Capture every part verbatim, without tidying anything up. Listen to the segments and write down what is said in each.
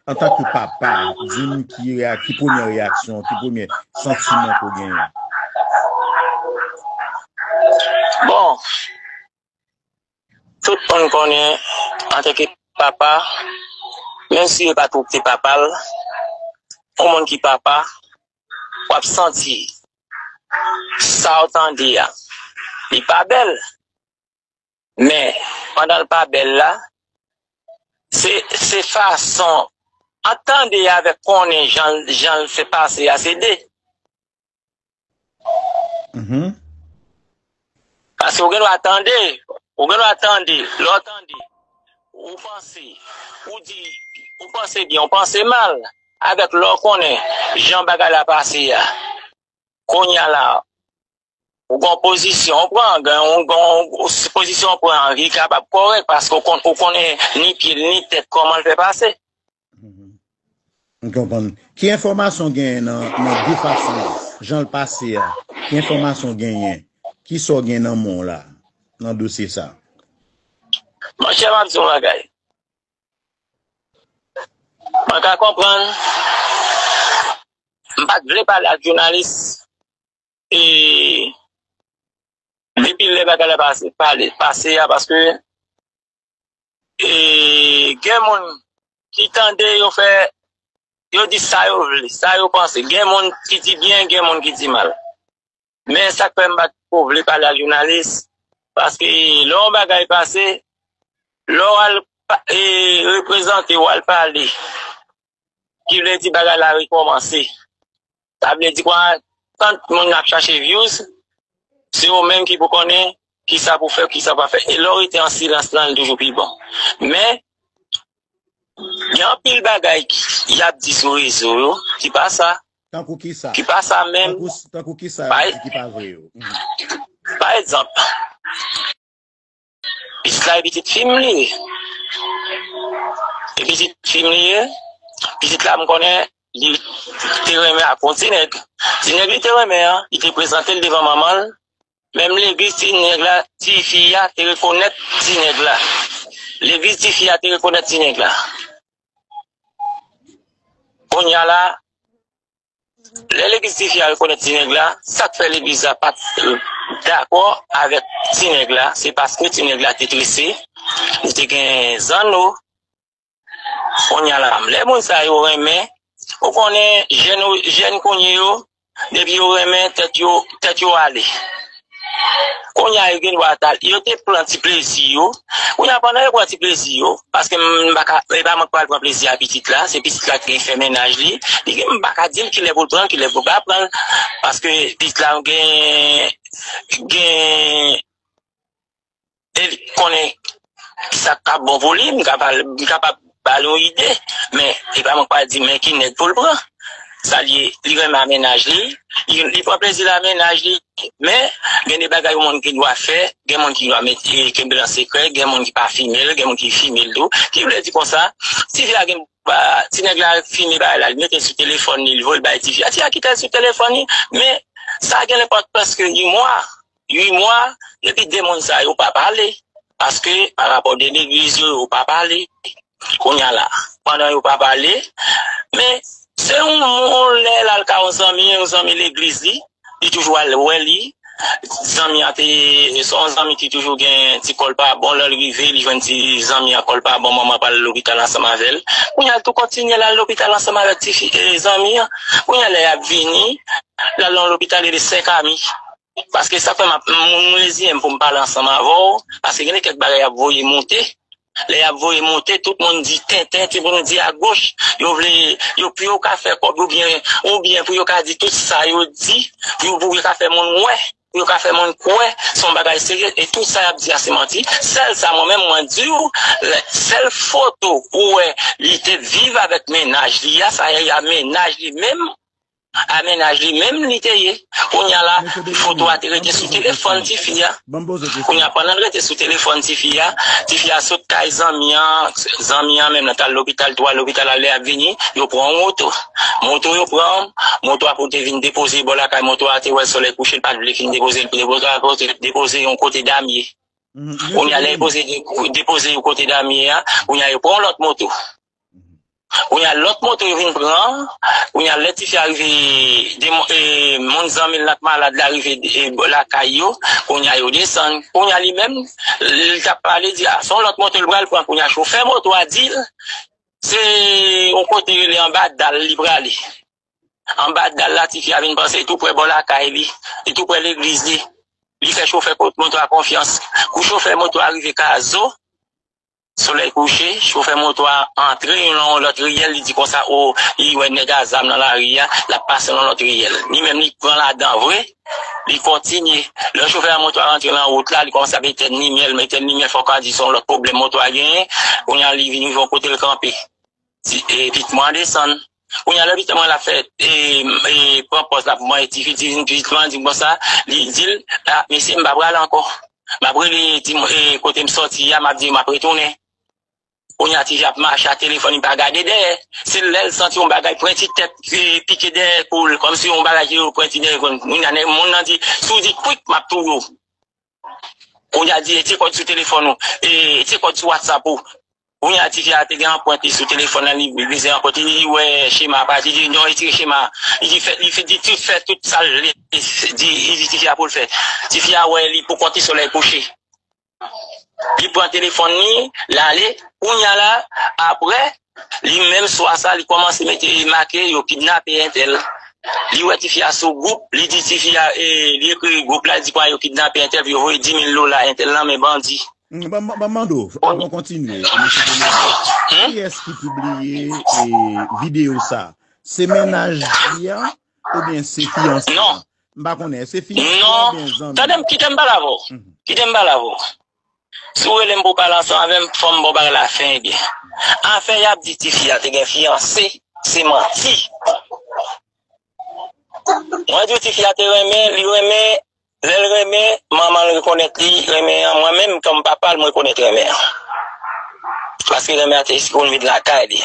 antanke papa, di m ki reya-, ki premyè reyaksyon, ki premyè santiman ke w genyen? Bon, tout moun konnen, antanke papa, menm si yo pa twoup te papa l, yon moun ki papa, w ap santi sa w tande a, li pa bèl. Men, pandan l pa bèl la, se, se fason, ant tande avèk konnen jan, jan l fè pase a, se de. Paske ou gen dwa tande, ou gen dwa tande, lè w tande, ou panse, ou di, ou panse byen, ou panse mal, avèk lè w konnen jan bagay la pase a. Kounye a la, ou gen yon pozisyon w pran, gen yon, gen yon pozisyon w pran ki kapab kòrèk, paske ou konn, ou konnen ni pye l, ni tèt, kòman l fè pase. M konprann. Ki enfòmasyon w genyen nan, nan de fason an? Jan l pase a, ki enfòmasyon w genyen? Kisa w gen nan men w la, nan dosye sa? Monchè, m ap di w yon bagay. Mwen ka konprann, m pa t vle pale ak jounalis, e depi lè bagay la pase, pale, pase a, paske, e, gen moun ki tande, yo fè, yo di sa yo vle, sa yo panse. Gen moun ki di byen, gen moun ki di mal. Men sa k fè m pa t ko vle pale ak jounalis, paske lè yon bagay pase, lè w al pa-, e, reprezante, w al pale, ki vle di bagay la rekòmanse. Sa vle di kwa, tant moun ap chache views, se ou menm ki pou konnen kisa pou fè, kisa pa fè. E lè w rete an silans lan, li toujou pi bon. Men, gen anpil bagay ki, y ap di sou rezo yo, ki pa sa. Tankou kisa? Ki pa sa menm. Tankou, tankou kisa y ap di ki pa vre yo? Mhm. Pa egzanp, pitit la e pitit fi m li ye. E pitit fi m li ye, pitit la m konnen li te renmen ak yon ti nèg. Ti nèg li te renmen an, li te prezante l devan manman l. Menm legliz ti nèg la, ti fi a te rekonèt ti nèg la. Legliz ti fi a te rekonèt ti nèg la. Kounye a la, lè legliz ti fi a rekonèt ti nèg la, sa k fè legliz la pa t, euh, dakò avèk ti nèg la, se paske ti nèg la te trese, li te gen zanno. Kounye a la, lè moun sa yo renmen, ou konnen jèn, jèn kounye yo, depi yo renmen, tèt yo, tèt yo ale. Kounye a, yo gen dwa ta, yo te pran ti plezi yo. Kounye a, pandan yo pran ti plezi yo, paske m, m pa ka, e pa mwen k pral pran plezi a pitit la, se pitit la ki gen fè mennaj li. Li gen, m pa ka di l kilè pou l pran l, kilè pou l pa pran l, paske pitit la gen, gen, e li konnen sa k ap bon pou li, m kapab, m kapab ba l yon ide, men e pa mwen k pral di men ki nèg pou l pran. Sa l ye, li renmen a mennaj li, li, li pran plezi l a mennaj li, men gen de bagay yon moun gen dwa fè, gen moun ki dwa mete, kenbe l an sekrè, gen moun ki pa filme l, gen moun ki filme l tou. Ki vle di konsa, ti fi a gen, ba, ti nèg la filme bagay la, li mete l sou telefòn li, li voye l bay ti fi a. Ti fi a kite l sou telefòn li, men sa gen enpòtans ke ui mwa, ui mwa, epi de moun sa yo pa pale, paske pa rapò de legliz yo, yo pa pale. Kounye a la, pandan yo pa pale, men se yon, yon lè l al ka yon zanmi, yon zanmi legliz li, li toujou al wè li. Zanmi an te, se yon zanmi ki toujou gen ti kò l pa bon, lè l rive, li jwenn ti zanmi an kò l pa bon, manman pa al lopital ansanm avè l. Kounye a l tou kontinye l al lopital ansanm avèk ti fi, e, zanmi an. Kounye a lè y ap vini, l al nan lopital, rele sè Kami. Paske sa fè m ap, m, m reziyen m pou m pale ansanm avè w, paske gen de kèk bagay y ap voye monte. Lè y ap voye monte, tout moun di tenten, tout moun di agoch. Yo vle, yo, pou yo ka fè kòb, oubyen, oubyen pou yo ka di tout sa yo di, pou yo, pou yo ka fè moun wè, pou yo ka fè moun kwè se yon bagay serye, e tout sa y ap di a se manti. Sèl sa mwen menm mwen di w, lè, sèl foto ou wè li te viv avèk mennaj li a, sa e a mennaj li menm, a mennaj li menm li te ye. Kounye a la, foto a te rete sou telefòn tifi a. Kounye a, pandan l rete sou telefòn tifi a, tifi a sot kay zanmi an, zanmi an menm nan t al lopital, tou al lopital, al lè y ap vini, yo pran yon moto. Moto yo pran, moto a pou te vin depoze bò lakay, moto a te wè solèy kouche, l pa t vle fin depoze l, depoze, depoze yon kote Damye. Kounye a, lè yo poze, depoze yo kote Damye a, kounye a, yo pran yon lòt moto. Kounye a lòt moto yo vin pran. Kounye a lè tifi a rive, de, e, moun zanmi l nan k malad la rive, e, lakay yo. Kounye a yo desann. Kounye a li menm, li t ap pale, di, a, se yon lòt moto l pral pran. Kounye a chofè moto a di l, se yon kote rele anba dal li prale. Anba dal la, tifi a vin panse tou prè bò lakay li, li tou prè legliz li. Li fè chofè ko-, moto a konfyans. Kou chofè moto a rive Kazo, solèy kouche, chofè moto a antre nan yon lòt riyèl, li di konsa, o, li wè nèg a zam nan lari a, l ap pase nan lòt riyèl. Li menm li pran ladan vre, li kontinye. Lè chofè a moto a rantre nan wout la, li kòmanse ap etèn limyè l, men etèn limyè fòk a di se yon lòt pwoblèm moto a genyen, kounye a li vin rive yon kote l kanpe. Ti, e, pitit mwen an desann. Kounye a lè pitit mwen la fè, e, e, pran pòz la pou mwen, e, tifi, ti, pitit mwen an di m konsa, li di l, a, mesye, m pa pral ankò. M ap rele, di m, e, kote m sòti a, m ap di, m ap retounen. Kounye a, tifi ap mache a telefòn, li pa gade dèyè. Se lè l santi yon bagay pran ti tèt, e, pike dèyè kou l, kòmsi yon bagay ki pran ti dèyè kou l. Kounye a, nèg, moun nan di, si w di kwik, m ap touye w. Kounye a di, e, ti kòd sou telefòn ou, e, ti kòd sou WhatsApp ou. Kounye a, tifi a te gen anprent li sou telefòn nan, li bezwen anprent li, li wè chema pa, li di, non, retire chema. Li di, fè, li fè, di, tout, fè tout sa l vle, di, li di tifi a pou l fè. Tifi a wè li pou kont li solèy kouche. Li pran telefòn li, l ale. Kounye a la, apre, li menm swa sa, li kòmanse mete make, yo kidnape entèl. Li wè tifi a sou gwoup, li di tifi a, e, li ekri gwoup la, li di kwa yo kidnape entèl, yo voye dis mil dola entèl nan men bandi. Hmm, ban, ban, ban m mande w, avan w kontinye, mesye Dominique, kiyès ki pibliye, e, videyo sa? Se mennaj li a oubyen se fiyanse a? Non. M pa konnen, se fiyanse a oubyen zanmi? Non. Tande m, kite m pale avè w. Mhm. Kite m pale avè w. Si w rele m pou w pale ansanm avè m, fò m ba w bagay la fen ebyen. Afè y ap di tifi a te gen fiyanse, se manti. Mwen di w tifi a te renmen, li renmen, lè l renmen, manman l rekonèt li renmen an. Mwen menm, kòm papa l, mwen rekonèt renmen an. Paske renmen an te konn vin lakay li.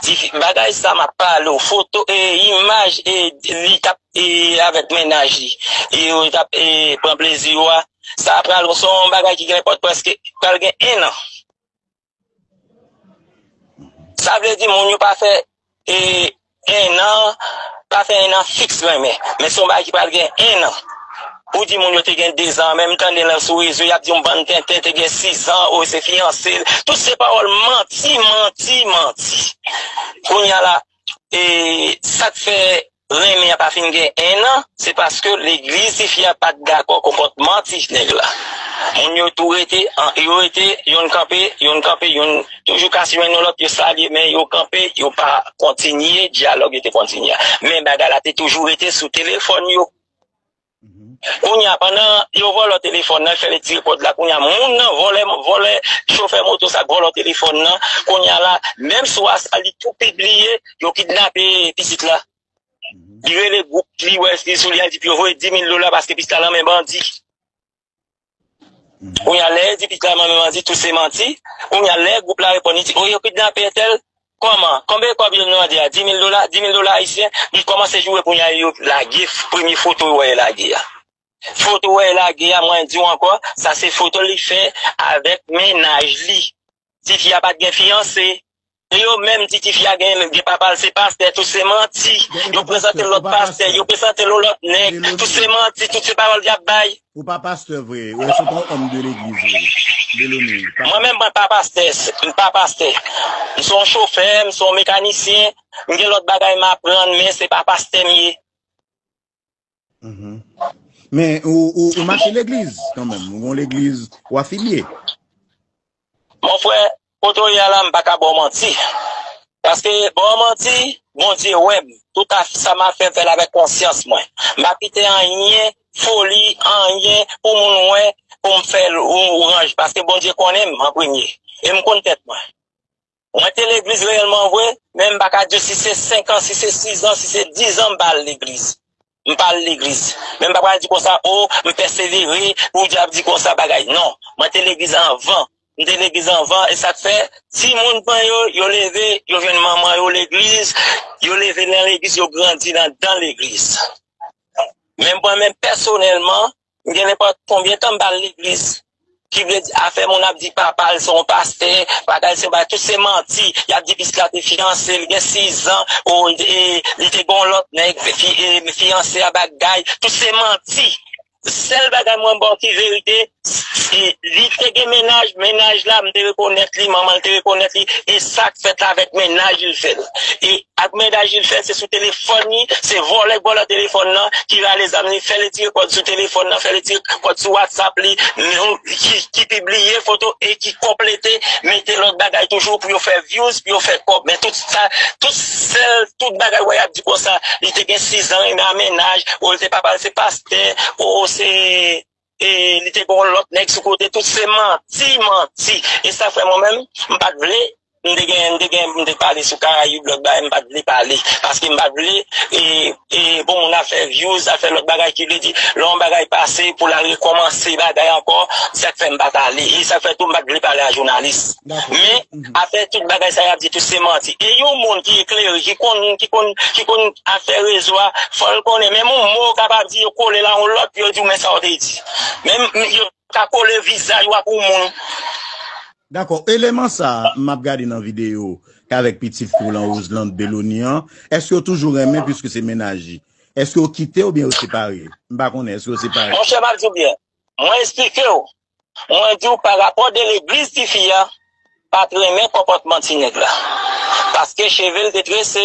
Tifi, bagay sa m ap pale w, foto, e, imaj, e, li t ap, e, avèk mennaj li. E yo t ap, e, pran plezi yo a. Sa pral, se yon bagay ki gen nenpòt prèske, pral gen en an. Sa vle di moun yo pa fè, e, en an, pa fè en an fiks renmen. Men se yon bagay ki pral gen en an. Ou di moun yo te gen dezan, menm tande nan sou rezo, y ap di yon bann tenten te gen sizan, o, se fiyanse l. Tout se pawòl manti, manti, manti. Kounye a la, e, sa k fè renmen an pa fin gen en an, se paske legliz tifi a pa t dakò konpòtman ti nèg la. Moun yo tou rete, an, yo rete, youn kanpe, youn kanpe, youn toujou ka swiv youn lòt, yo salye, men yo kanpe, yo pa kontinye dyalòg yo te kontinye a. Men bagay la te toujou rete sou telefòn yo. Mhm. Kounye a, pandan yo vòlò telefòn nan, fè retire kòd la, kounye a, moun nan, vòlè, vòlè, chofè moto sa k vòlò telefòn nan, kounye a la, menm swa sa, li tou pibliye, yo kidnape pitit la. Mhm. Li rele gwoup li, wè li sou li a, li di pou yo voye dis mil dola paske pitit la nan men bandi. Mhm. Kounye a, lè yo di pitit la nan men bandi, tout se manti. Kounye a, lè gwoup la reponn, li di, o, yo kidnape entèl. Kòman? Konbyen kòb yo mande a? Dis mil dola, dis mil dola ayisyen. Li kòmanse joure kounye a, yo lage f-, premye foto yo wè yo lage a. Foto wè yo lage a, mwen di w ankò, sa se foto li fè avèk mennaj li. Tifi a pa t gen fiyanse. E yo menm di tifi a gen, gen papa l se pastè, tout se manti. Yo prezante l lòt pastè, yo prezante l yon lòt nèg, tout se manti, tout se pawòl y ap bay. Ou pa pastè vre, ou se yon òm de legliz vre. Deloni. Mwen menm, mwen pa pastè, m pa pastè. M se yon chofè, m se yon mekanisyen, m gen lòt bagay m aprann, men se pa pastè m ye. Mhm. Men ou, ou, ou mache legliz kanmenm, ou gon legliz ou afilye. Mon frè, kote w ye a la, m pa ka ba w manti. Paske ba w manti, Bondye wè m. Tout a, sa m ap fè, m fè l avèk konsyans mwen. M pa kite anyen, foli, anyen pou moun wè, pou m fè l ou, ou ranje. Paske Bondye konnen m an premye. E m konn tèt mwen. Mwen te legliz reyèlman vre, men m pa ka di w si se senk an, si se sis an, si se diz an m pa al legliz. M pa al legliz. Men m pa pral di konsa, o, m pèsevere, pou w di ap di konsa bagay. Non, mwen te legliz anvan. M te legliz anvan, e sa k fè, timoun mwen yo, yo leve, yo jwenn manman yo legliz, yo leve nan legliz, yo grandi nan, dan legliz. Men mwen menm pèsonèlman, m gen nenpòt konbyen tan m pa al legliz. ki vle di afè moun ap di papa l se yon pastè, bagay se bagay, tout se manti. Y ap di pitit la te fiyanse, li gen sizan, o, e, li te gen yon lòt nèg, fi, e, fiyanse a bagay, tout se manti. Sèl bagay mwen ba w ki verite, e, li te gen mennaj, mennaj la, m te rekonèt li, manman l te rekonèt li, e sa k fèt la avèk mennaj li fè l. E ak mennaj li fè l, se sou telefòn li, se vòlè k vòlè telefòn nan, ki rale zam li, fè l tire kòd sou telefòn nan, fè l tire kòd sou WhatsApp li, nou, ki, ki pibliye foto e ki konplete, mete lòt bagay toujou pou yo fè views, pou yo fè kòb. Men tout sa, tout sèl, tout bagay wè y ap di konsa, li te gen sizan renmen a mennaj, o, li te papa l se pastè, o, se, e, li te gen yon lòt nèg sou kote, tout se manti, manti. E sa fè mwen menm, m pa t vle, m te gen, m te gen, m te pale sou Karayib, lòt bagay, m pa t vle pale. Paske m pa t vle, e, e, bon, moun ap fè views, ap fè lòt bagay ki vle di, lè yon bagay pase, pou l al rekòmanse bagay ankò, sa k fè m pa t ale. E sa k fè tou m pa t vle pale a jounalis. Dakò. Men, afè tout bagay sa y ap di tou se manti. E yon moun ki eklere, ki konn, ki konn, ki konn afè rezo a, fò l konnen. Menm yon mo w kapab di, yo kole l a yon lòt, yo di w men sa w te di. Menm yo ka kole vizaj w ak yon moun. Dakò. Eleman sa a, m ap gade nan videyo k avèk pitit fi w lan, Roselande Belonie an. Èske yo toujou renmen piske se mennaj li? Èske yo kite oubyen yo separe? M pa konnen, èske yo separe? Monchè, m ap di w byen. Mwen eksplike w. Mwen di w pa rapò de legliz tifi a pa t renmen konpòtman ti nèg la. Paske cheve l te trese,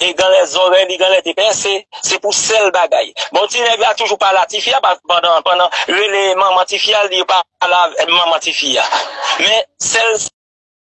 e ganlè zòrèy li ganlè te pèse, se pou sèl bagay. Bon, ti nèg la toujou pale a tifi a pa- pandan, pandan rele manman tifi a, li pa pale avè manman tifi a. Men sèl